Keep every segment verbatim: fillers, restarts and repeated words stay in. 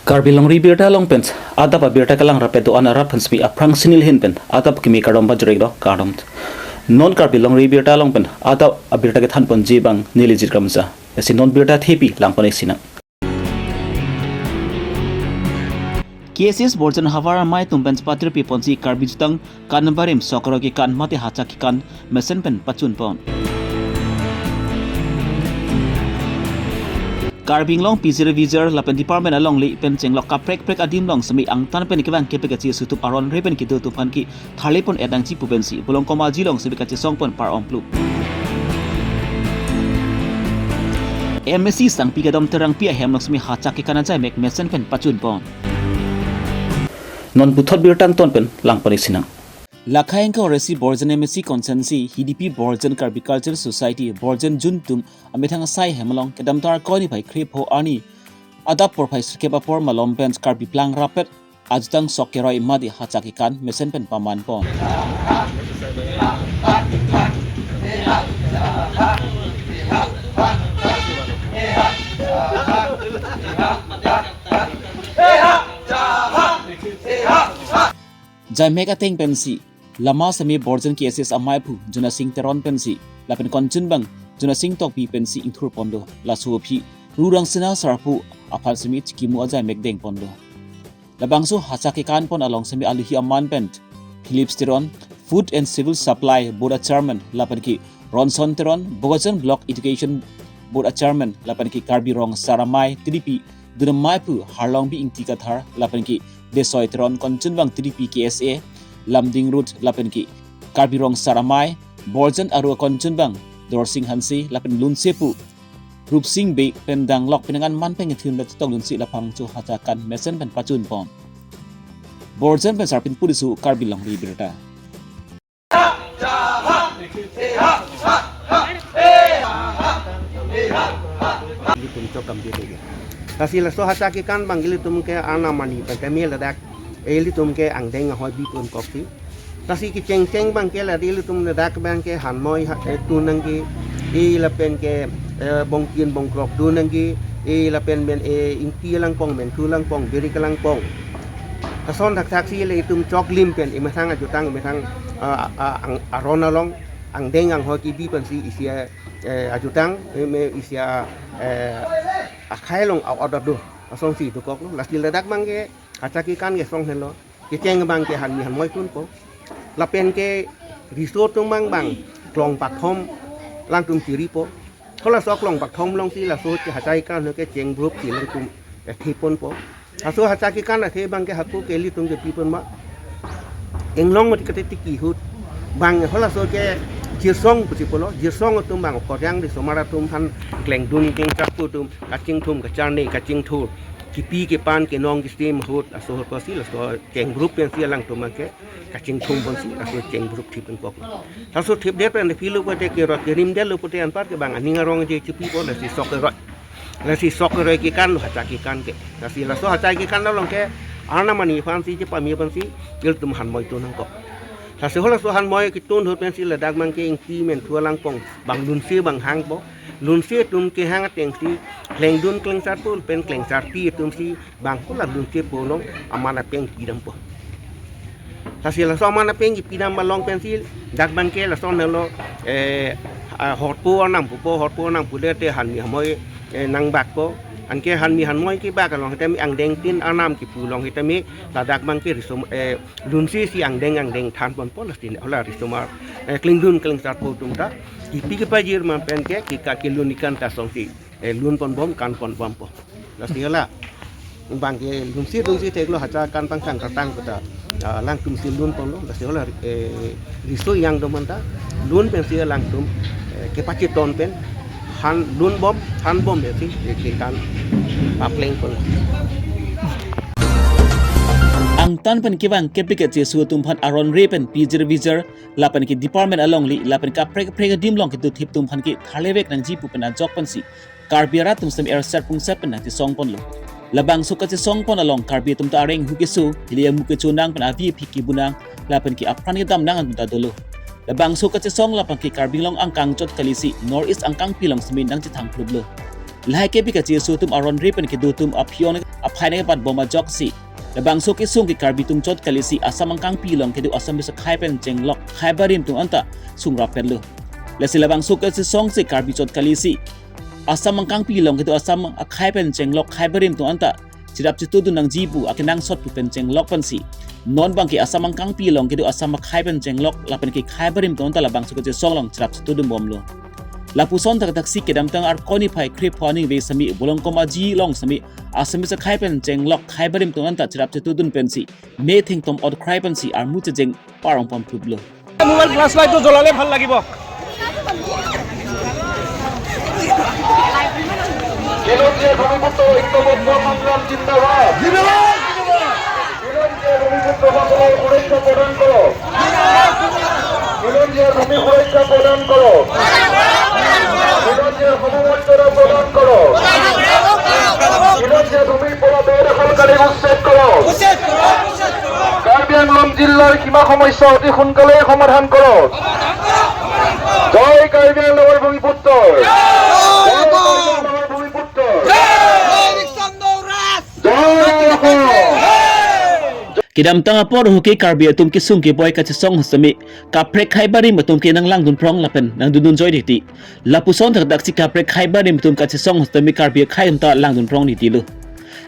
Karbi Longri Birta along pen adap abirta kelang rapet do-an arat aphan semi aphrang sinil hin pen adap kimi kardom pajirek do kardom. Non Karbi Longri Birta along pen adap abirta kethanponji abang neli Jit Kramsa. Lasi non birta thepi langpon-ik sinang. K S S Borjan havar amei atum pen patirpi ponsi Karbi jutang kan barim sok aroi kekan mate hacha kekan mesen pen pachunpon. Karbi Anglong pijir vijir lapen department alongle pen chenglok kaprek prek adim along semi angtan pen kevang kepik achi asutup aron re pen kedo atum aphan ke tharlepon-et nangji pu pensi Bulongkom aji along semi kachesongpon par omplu. M A C Sangpi Kedom Terangpi ahem along semi hacha kekan ajaimek mesen pen pachunpon. Non puthot birta angton pen langpon-ik sinang. Lakhai ingkoi ra isi Borjan M A C constituency, Hidipi Borjan Karbi Cultural Society, Borjan Jun atum amethang asai hem along kedamtang Arkoi niphai krepho arni adap porphai sirkep apor malom pen Karbi plang rapet ajutang sok keroi mate hacha kekan mesen pen pamanpon. Jaimek ateng pensi lama semi Borjan K S S amei aphu Jona Sing Teron pensi lapen konchunbang Jona Sing Tokbi pensi ingthurpon do. Laso aphi Rurang Sena Sarpo aphan semi chikimu ajaimek dengpon do. Labangso hacha kekanpon along semi aluhi aman pen Philips Teron, Food and Civil Supply Board a Chairman, lapen ke Ronson Teron, Bokajan Block Education Board a Chairman, lapen ke Karbi Rong Sar Amei T D P dun amei aphu Harlongbi Ingti Kathar, lapen ke Desoi Teron, konchunbang T D P K S A, Lumding Road, lapen ke Karbi Rong Sar Amei, Borjan aro konchunbang Dorsing Hanse, lapen lunsepo Rupsing Bey pen danglok penang an man pen kethim la chetong lunsi laphangso hacha kekan mesen pen pachunpon. Borjan pen Sarpin Purisu, Karbi Longri Birta. Ilitum chokam dede. Lasi laso hacha kekan abang ilitum ke arnam arni pen tame ladak, eh, ilitum ke angdeng ahoi bipon koksi. Lasi kechengcheng abang ke ladi ilitum ladak abang ke hanmoi ha, eh, tun nangji, eh, lapen ke, eh, bongkin bongkrok dun nangji, eh, lapen pen, eh, ingti langpong, menthu langpong, birik langpong. Lason thakthak si ilitum choklim pen, eh, methang ajutang, eh, methang, ah, ah, ang, aron along angdeng anghoi kebi pensi isi, eh, ajutang, eh, me isi, eh, akhai along a-order do. Lasonsi dokoklo. Lasi ladak abang ke hacha kekan kesong henlo. Kecheng abang ke hanmi hanmoi tunpo. Lapen ke riso atum abang abang klong pakthom alangtum chiripo. Halaso klong pakthom alongsi laso ke hacha kekan ke cheng bhrup si alangtum, eh, theponpo. Laso hacha kekan athe abang ke hako ke ilitum ke pipon ma. Inglong mati kate tiki ahut abang halaso ke jirsong pusi pulo, jirsong atum abang koryang risomar atum aphan klengdun klengcharpo atum kachingthum kacharne kachingthur kipi kepan kenong kistim ahut laso ahut pusi laso cheng bhrup pensi alangtum abang ke kachingthumponsi laso cheng bhrup thip ingkok. Laso thipdet pen philo pote kerot kerimdetlo pote anpar ke abang aning arong je chipipo lasi sok keroi. Lasi sok keroi kekan lo hacha kekan ke. Lasi laso hacha kekan along ke arnam arni aphansi chepame aphansi ilitum hanmoi tun nangkok. Lasi halaso hanmoi ketun ahut pensi ladak abang ke ingti menthu langpong abang lunse abang hangpo. Lunse atum kehang atengsi klengdun klengcharpo pen klengcharpi atumsi abang hala lunsepo along aman apeng pidampo. Lasi laso aman apeng kipidam along pensi dak abang ke lason henlo, eh, ah, horpo arnam pupo, horpo arnam pulote hanmi hanmoi, eh, nangbakpo. Anke hanmi hanmoi kebak along tame angdeng tin arnam kipu along tame ladak abang ke risom, eh, lunse si angdeng angdeng thanponpo lasi hala risomar, eh, klengdun klengcharpo atum ta kipi kepajir man pen ke keka kelun ikan ta songsi, eh, lunponbom kanponbompo. Lasi hala abang ke lunsi lunsi theklo hacha kekan pangthang kartang kota, ah, alangtumsi lunponlo. Lasi hala, eh, riso yang do man ta lun pensi alangtum, eh, kepacheton pen han lunbom thanbom pensi, eh, kekan paplengponlo. Angtan pen kevang kepik achi asu atum aphan aron re pen pijir vijir lapen ke department alongle lapen kaprek kaprek adim along kedo thip atum aphan ke tharlevek nangji pu pen ajok pensi Karbi arat atum semi erset pungset pen nangchesongponlo. Labangso kachesongpon along Karbi atum ta areng hu keso, hili amu kecho nang pen avi aphi kebu nang, lapen ke apran kedam nang atum ta dolo. Labangso kachesong lapen ke Karbi Anglong angkang chot kalisi North East angkangpi along semi nangchethang klublo. Lahai kebi kacheso atum aron re pen kedo atum aphi-ong aphai nangkepatbom ajoksi labangso kesung ke Karbi atum chot kali si Assam angkangpi along kedo Assamese akhei pen chenglok khei barim atum anta sungrap petlo. Lasi labangso kachesong si Karbi chot kali si Assam angkangpi along kedo Assam akhei pen chenglok khei barim atum anta cherap chetudun nangji pu akenangsot pu pen chenglok pensi non abangke Assam angkangpi along kedo Assam akhei pen chenglok lapen ke khei barim atum anta labangso kachesong along cherap chetudunbomlo. Lapuson thakthak si kedamtang Arkoi niphai kre pho aningve sitame Bolongkom aji along sitame Assamese akhei pen chenglok khei barim atum anta cherap chetudun pensi metheng tom otkhrai pensi armu chejeng parong pon phutlo. Mobile flash লাইটটো জ্বলালে ভাল লাগিব। খিলঞ্জীয়া ভূমিপুত্ৰ ঐক্যবদ্ধ সংগ্ৰাম জিন্দাবাদ। খিলঞ্জীয়া ভূমিপুত্ৰসকলক সুৰক্ষা প্ৰদান কৰক। খিলঞ্জীয়া ভূমি সুৰক্ষা প্ৰদান কৰক। খিলঞ্জীয়া সমমৰ্যাদা প্ৰদান কৰক। খিলঞ্জীয়া ভূমিৰ পৰা বেদখলকাৰীক উচ্ছেদ কৰক। কাৰ্বি আংলং জিলাৰ সীমা সমস্যা অতি সোনকালেই সমাধান কৰক। জয় কাৰ্বি আংলঙৰ ভূমিপুত্ৰ। জয় কাৰ্বি আংলঙৰ ভূমিপুত্ৰ। জয় অসম। Kedamtang apor ahut ke Karbi atum kesung keboi kachesong sitame kaprek khei barim atum ke nanglangdunphrong lapen nangdundunjoi titi. Lapuson thakthak si kaprek khei barim atum kachesong sitame Karbi akhei atum ta langdunphrong titilo.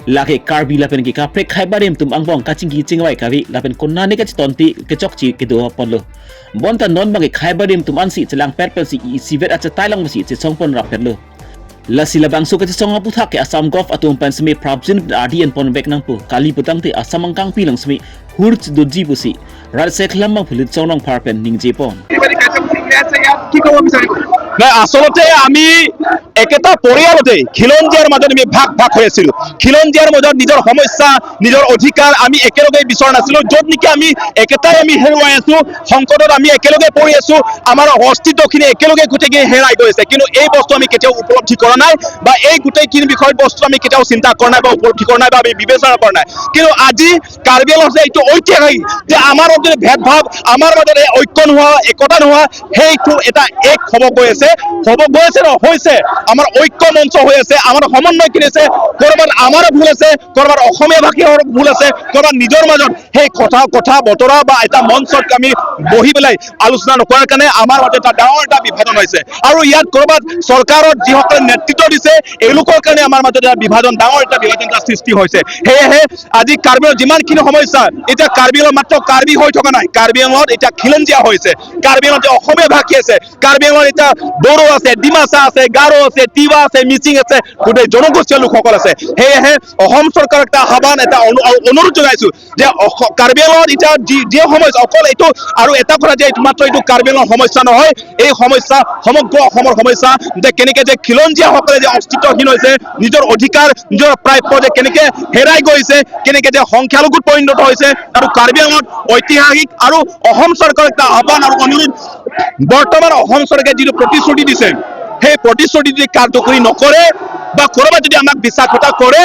Lake Karbi lapen ke kaprek khei barim atum angbong kachingki chingvai kave lapen konane kachetonti kechokche kedo ponlo. Bonta non abangke khei barim atum ansi chelangpet pensi isivet achetai along pensi chesong ponrap petlo. Lasi labangso kachesong aphuthak ke Assam Gov atum pen sitame prapjin ardi enponvek nangpo kali putangte Assam angkangpi along sitame hur chedunji pusi rat sekhlam abang Philip Chong Rongphar pen ningjepon. কি ক'ব বিচাৰিব? নাই, আচলতে আমি একেটা পৰিয়ালতে খিলঞ্জীয়াৰ মাজত আমি ভাগ ভাগ হৈ আছিলো। খিলঞ্জীয়াৰ মাজত নিজৰ সমস্যা, নিজৰ অধিকাৰ আমি একেলগে বিচৰা নাছিলো। য'ত নেকি আমি একেটাই আমি হেৰুৱাই আছো, সংকটত আমি একেলগে পৰি আছো, আমাৰ অস্তিত্বখিনি একেলগে গোটেইখিনি হেৰাই গৈ আছে। কিন্তু এই বস্তু আমি কেতিয়াও উপলব্ধি কৰা নাই বা এই গোটেইখিনি বিষয়বস্তু আমি কেতিয়াও চিন্তা কৰা নাই বা উপলব্ধি কৰা নাই বা আমি বিবেচনা কৰা নাই। কিন্তু আজি কাৰ্বি আংলঙত যে এইটো ঐতিহাসিক যে আমাৰ মাজত ভেদভাৱ, আমাৰ মাজত এই ঐক্য নোহোৱা, একতা নোহোৱা, সেইটো এটা এক হ'ব গৈ আছে, হ'ব গৈ আছে ন, হৈছে। আমাৰ ঐক্য মঞ্চ হৈ আছে, আমাৰ সমন্বয় কিনিছে, ক'ৰবাত আমাৰো ভুল আছে, ক'ৰবাত অসমীয়া ভাষীৰ ভুল আছে, ক'ৰবাত নিজৰ মাজত সেই কথা, কথা বতৰা বা এটা মঞ্চত আমি বহি পেলাই আলোচনা নকৰাৰ কাৰণে আমাৰ মাজত এটা ডাঙৰ এটা বিভাজন হৈছে। আৰু ইয়াত ক'ৰবাত চৰকাৰত যিসকলে নেতৃত্ব দিছে, এওঁলোকৰ কাৰণে আমাৰ মাজত এটা বিভাজন, ডাঙৰ এটা বিভাজন এটা সৃষ্টি হৈছে। সেয়েহে আজি কাৰ্বি আংলঙত যিমানখিনি সমস্যা, এতিয়া কাৰ্বি আংলঙত মাত্ৰ কাৰ্বি হৈ থকা নাই, কাৰ্বি আংলঙত এতিয়া খিলঞ্জীয়া হৈছে, কাৰ্বি আংলঙত এতিয়া অসমীয়া ভাষী আছে, কাৰ্বি আংলঙত এতিয়া বড়ো আছে, ডিমাচা আছে, গাৰো আছে, তিৱা আছে, মিচিং আছে, গোটেই জনগোষ্ঠীয় লোকসকল আছে। সেয়েহে অসম চৰকাৰক এটা আহ্বান, এটা অনু-, অনুৰোধ জনাইছো যে অস-, কাৰ্বি আংলঙত এতিয়া যি, যি সমস্যা, অকল এইটো আৰু এটা কথা যে এইটো মাত্ৰ এইটো কাৰ্বি আংলঙৰ সমস্যা নহয়, এই সমস্যা সমগ্ৰ অসমৰ সমস্যা। যে কেনেকে যে খিলঞ্জীয়াসকলে যে অস্তিত্বহীন হৈছে, নিজৰ অধিকাৰ, নিজৰ প্ৰাপ্য যে কেনেকে হেৰাই গৈছে, কেনেকে যে সংখ্যালঘুত পৰিণত হৈছে, আৰু কাৰ্বি আংলঙত ঐতিহাসিক আৰু অসম চৰকাৰক এটা আহ্বান আৰু অনুৰোধ, বৰ্তমান অসম চৰকাৰে যিটো প্ৰতিশ্ৰুতি দিছে, সেই প্ৰতিশ্ৰুতি যদি কাৰ্যকৰী নকৰে বা ক'ৰবাত যদি আমাক বিশ্বাসঘাতক কৰে,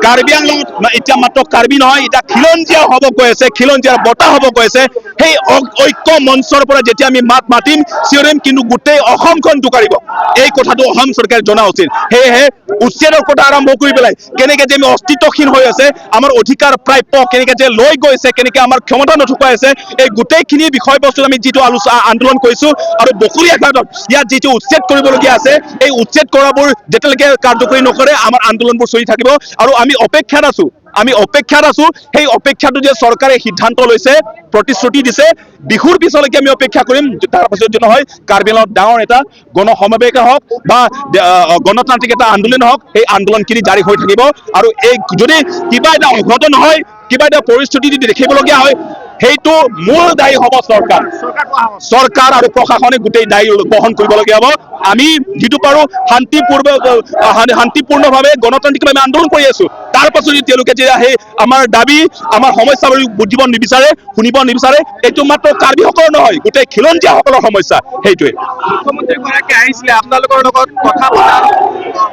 কাৰ্বি আংলঙত মা-, এতিয়া মাত্ৰ কাৰ্বি নহয়, এতিয়া খিলঞ্জীয়া হ'ব গৈ আছে, খিলঞ্জীয়াৰ বতাহ হ'ব গৈ আছে। সেই অ-, ঐক্য মঞ্চৰ পৰা যেতিয়া আমি মাত মাতিম, চিঞৰিম, কিন্তু গোটেই অসমখন জোকাৰিব। এই কথাটো অসম চৰকাৰে জনা উচিত। সেয়েহে উচ্ছেদৰ কথা আৰম্ভ কৰি পেলাই কেনেকে যে আমি অস্তিত্বহীন হৈ আছে, আমাৰ অধিকাৰ প্ৰাপ্য কেনেকে যে লৈ গৈছে, কেনেকে আমাৰ ক্ষমতা নথুকাই আছে, এই গোটেইখিনি বিষয়বস্তুত আমি যিটো আলোচনা, আন্দোলন কৰিছো আৰু বখুৰীয়া ঘাটত ইয়াত যিটো উচ্ছেদ কৰিবলগীয়া আছে, এই উচ্ছেদ কৰাবোৰ যেতিয়ালৈকে কাৰ্যকৰী নকৰে, আমাৰ আন্দোলনবোৰ চলি থাকিব আৰু আমি অপেক্ষাত আছো, আমি অপেক্ষাত আছো। সেই অপেক্ষাটো যে চৰকাৰে সিদ্ধান্ত লৈছে, প্ৰতিশ্ৰুতি দিছে, বিহুৰ পিছলৈকে আমি অপেক্ষা কৰিম। তাৰ পাছত যদি নহয়, কাৰ্বি আংলঙত ডাঙৰ এটা গণ সমাৱেশ হওক বা, আহ, গণতান্ত্ৰিক এটা আন্দোলন হওক, সেই আন্দোলনখিনি জাৰি হৈ থাকিব। আৰু এই যদি কিবা এটা অঘটন হয়, কিবা এটা পৰিস্থিতি যদি দেখিবলগীয়া হয়, সেইটো মূল দায়ী হ'ব চৰকাৰ। চৰকাৰ আৰু প্ৰশাসনে গোটেই দায়ী বহন কৰিবলগীয়া হ'ব। আমি যিটো পাৰো শান্তিপূৰ্ব-, আহ, শান্তিপূৰ্ণভাৱে গণতান্ত্ৰিকভাৱে আন্দোলন কৰি আছো। তাৰ পাছত যদি তেওঁলোকে যে সেই আমাৰ দাবী, আমাৰ সমস্যাবোৰ বুজিব নিবিচাৰে, শুনিব নিবিচাৰে, এইটো মাত্ৰ কাৰ্বিসকলৰ নহয়, গোটেই খিলঞ্জীয়াসকলৰ সমস্যা। সেইটোৱে। মুখ্যমন্ত্ৰী গৰাকী আহিছিলে, আপোনালোকৰ লগত কথা পতাৰ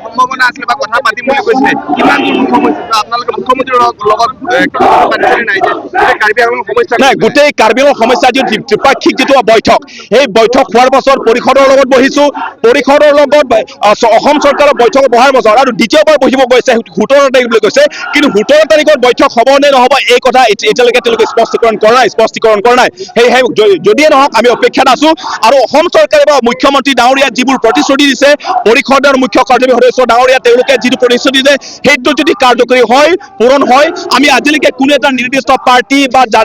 সম্ভাৱনা আছিলে বা কথা পাতিম বুলি কৈছিলে, কিমান দূৰ সম্ভৱ হৈছে? আপোনালোকে মুখ্যমন্ত্ৰী মুখ্যমন্ত্ৰীৰ লগ- লগত, এ, কথা পাতিছেনে নাই যে গোটেই কাৰ্বি আংলঙৰ সমস্যা নাই, গোটেই কাৰ্বি আংলঙৰ সমস্যা যি দ্বি- দ্বিপাক্ষিক যিটো বৈঠক, সেই বৈঠক হোৱাৰ পাছত পৰিষদৰ লগত বহিছো, পৰিষদৰ লগত, আহ, চ- অসম চৰকাৰৰ বৈঠক বহাৰ পাছত আৰু দ্বিতীয়বাৰ বহিব গৈছে সোতৰ তাৰিখ বুলি কৈছে, কিন্তু সোতৰ তাৰিখত বৈঠক হ'ব নে নহ'ব এই কথা এতি- এতিয়ালৈকে তেওঁলোকে স্পষ্টীকৰণ কৰা নাই, স্পষ্টীকৰণ কৰা নাই। সেয়েহে য- যদিয়ে নহওক আমি অপেক্ষাত আছো আৰু অসম চৰকাৰে বা মুখ্যমন্ত্ৰী ডাঙৰীয়া যিবোৰ প্ৰতিশ্ৰুতি দিছে, পৰিষদৰ মুখ্য কাৰ্যবাহী সদস্য ডাঙৰীয়া তেওঁলোকে যিটো প্ৰতিশ্ৰুতি দিছে সেইটো যদি কাৰ্যকৰী হয়, পূৰণ হয়, আমি আজিলৈকে কোনো এটা নিৰ্দিষ্ট পাৰ্টি বা জাত-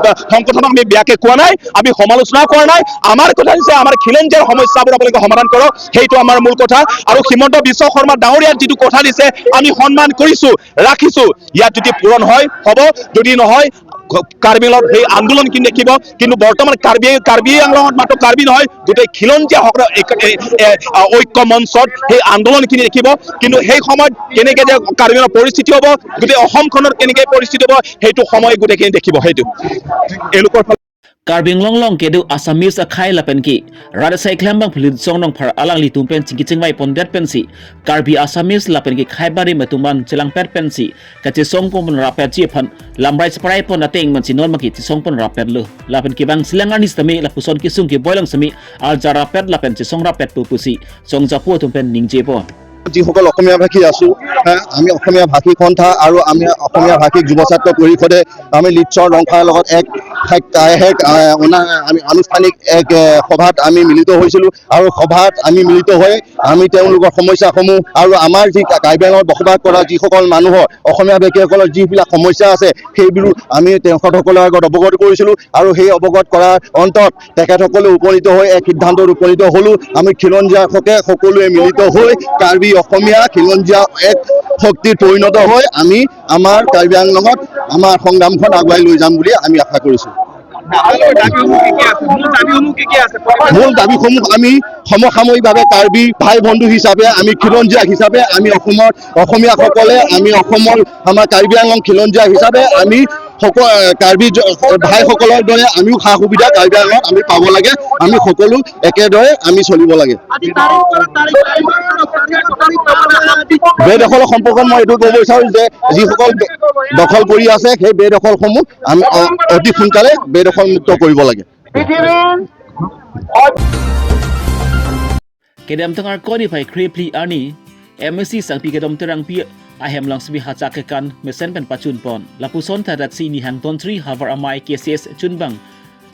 বা সংগঠনক আমি বেয়াকে কোৱা নাই, আমি সমালোচনা কৰা নাই। আমাৰ কথা হৈছে আমাৰ খিলঞ্জীয়াৰ সমস্যাবোৰ আপোনালোকে সমাধান কৰক, সেইটো আমাৰ মূল কথা। আৰু হিমন্ত বিশ্ব শৰ্মা ডাঙৰীয়াৰ যিটো কথা দিছে আমি সন্মান কৰিছো, ৰাখিছো। ইয়াত যদি পূৰণ হয় হ'ব, যদি নহয় ক- কাৰ্বি আংলঙত সেই আন্দোলনখিনি দেখিব। কিন্তু বৰ্তমান কাৰ্বি কাৰ্বি আংলঙত মাত্ৰ কাৰ্বি নহয়, গোটেই খিলঞ্জীয়াসকলৰ এক- এ- এ- আ, ঐক্য মঞ্চত সেই আন্দোলনখিনি দেখিব। কিন্তু সেই সময়ত কেনেকে যে কাৰ্বি আংলঙৰ পৰিস্থিতি হ'ব, গোটেই অসমখনত কেনেকে পৰিস্থিতি হ'ব, সেইটো সময় গোটেইখিনি দেখিব। সেইটো এওঁলোকৰ ফালে কাৰ্বি Anglong along kedo Assamese akhei lapen ke rat asai klembang philip song nongphar alanglitum pen chingki chingvai pondet pensi Karbi Assamese lapen ke khei barim atum an chelangpet pensi kachesong pon rapetji aphan lamrai cheprai pon ateng mansi non maki chesong pon rapetlo. Lapen kevang selang arni sitame lapuson kesung keboi lang sitame arja rapet lapen chesong rapet pu pusi song japu atum pen ningje pon. যিসকল অসমীয়া ভাষী আছো, হা, আমি অসমীয়া ভাষী সন্থা আৰু আমি অসমীয়া ভাষিক যুৱ ছাত্ৰ পৰিষদে আমি লিডছৰ ৰংফাৰ লগত এক ঠাইত, আহ, এক, আহ, অনা- আমি আনুষ্ঠানিক এক, আহ, সভাত আমি মিলিত হৈছিলো আৰু সভাত আমি মিলিত হৈ আমি তেওঁলোকৰ সমস্যাসমূহ আৰু আমাৰ যি কা- কাৰ্বি আংলঙত বসবাস কৰা যিসকল মানুহৰ অসমীয়া ব্যক্তিসকলৰ যিবিলাক সমস্যা আছে সেইবোৰ আমি তেখেতসকলৰ আগত অৱগত কৰিছিলো আৰু সেই অৱগত কৰাৰ অন্তত তেখেতসকলে উপনীত হৈ এক সিদ্ধান্তত উপনীত হলো। আমি খিলঞ্জীয়া হকে সকলোৱে মিলিত হৈ কাৰ্বি অসমীয়া খিলঞ্জীয়া এক শক্তিত পৰিণত হৈ আমি আমাৰ কাৰ্বি আংলঙত আমাৰ সংগ্ৰামখন আগুৱাই লৈ যাম বুলি আমি আশা কৰিছো। আপোনালোকৰ দাবীসমূহ কি কি আছে? মূল দাবীসমূহ কি কি আছে? মূল দাবীসমূহ আমি সমসাময়িকভাৱে কাৰ্বি ভাই বন্ধু হিচাপে আমি খিলঞ্জীয়া হিচাপে আমি অসমৰ অসমীয়াসকলে আমি অসমৰ আমাৰ কাৰ্বি আংলং খিলঞ্জীয়া হিচাপে আমি সকলো কাৰ্বি জ- ভাইসকলৰ দৰে আমিও সা সুবিধা কাৰ্বি আংলঙত আমি পাব লাগে। আমি সকলো একেদৰে আমি চলিব লাগে। আজি তাৰিখ বাৰ তাৰিখ, তাৰিখ বাৰ তাৰিখ, তাৰিখ বাৰ তাৰিখ। বেদখলৰ সম্পৰ্কত মই এইটো ক'ব বিচাৰো যে যিসকল বে- দখল কৰি আছে সেই বেদখলসমূহ আমি অ- অতি সোনকালে বেদখল মুক্ত কৰিব লাগে। Kedamtang Arkoi niphai kre phli arni M A C Sangpi Kedom Terangpi ahem along sitame hachak kekan mesen pen pachun pon. Lapuson thadak si ni hang Tontri Havar Amei K C S chunbang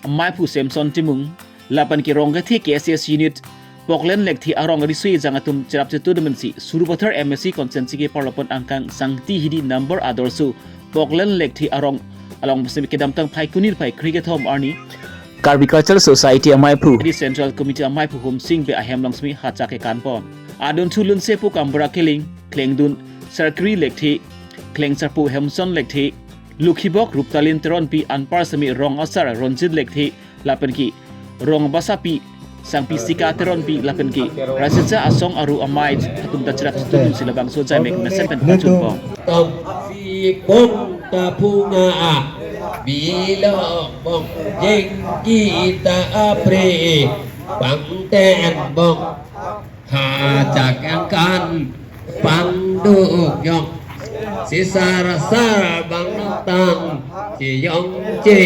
Amei aphu Samson Timung lapen ke Rong Kethe K C S unit Poklen Lekthe arong risui jang atum cherap chetun mensi Sarupathar M A C constituency ke parlopon angkang Sangti Hidi number Adorso Poklen Lekthe arong along sitame kedamtang Phaikuni phai kre kethom arni Karbi Cultural Society Amei aphu, Central Committee Amei aphu Homsing Bey ahem along sitame hachak kekan pon. Adun thu lunse pu Kambura Killing, Klengdun Sarkri Lekthe, Klengsarpo Hemson Lekthe, Lukhibok Ruptalin Teronpi anpar sitame rong asar Ronjit Lekthe lapen ke rong abasapi Sangpi Sika Teronpi lapen ke Rasesa Asong Aru Amei atum ta cherap chetun si labangso jaimek mesen pen pachun pon. Tam si pong ta phunga a, bilo bong jengki ta apre, pangten bong hachak angkan pangduk yong. Si sar sar bang notang, si yong si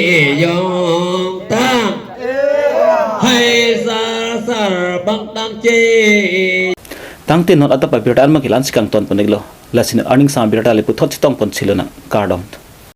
yong tang. Hai sar sar bang tang si. Tangte non adap abirta an mangkilan si kangton pon-iklo. Lasi non arning sang abirta le puthot chetong pon chilonang. Kardom.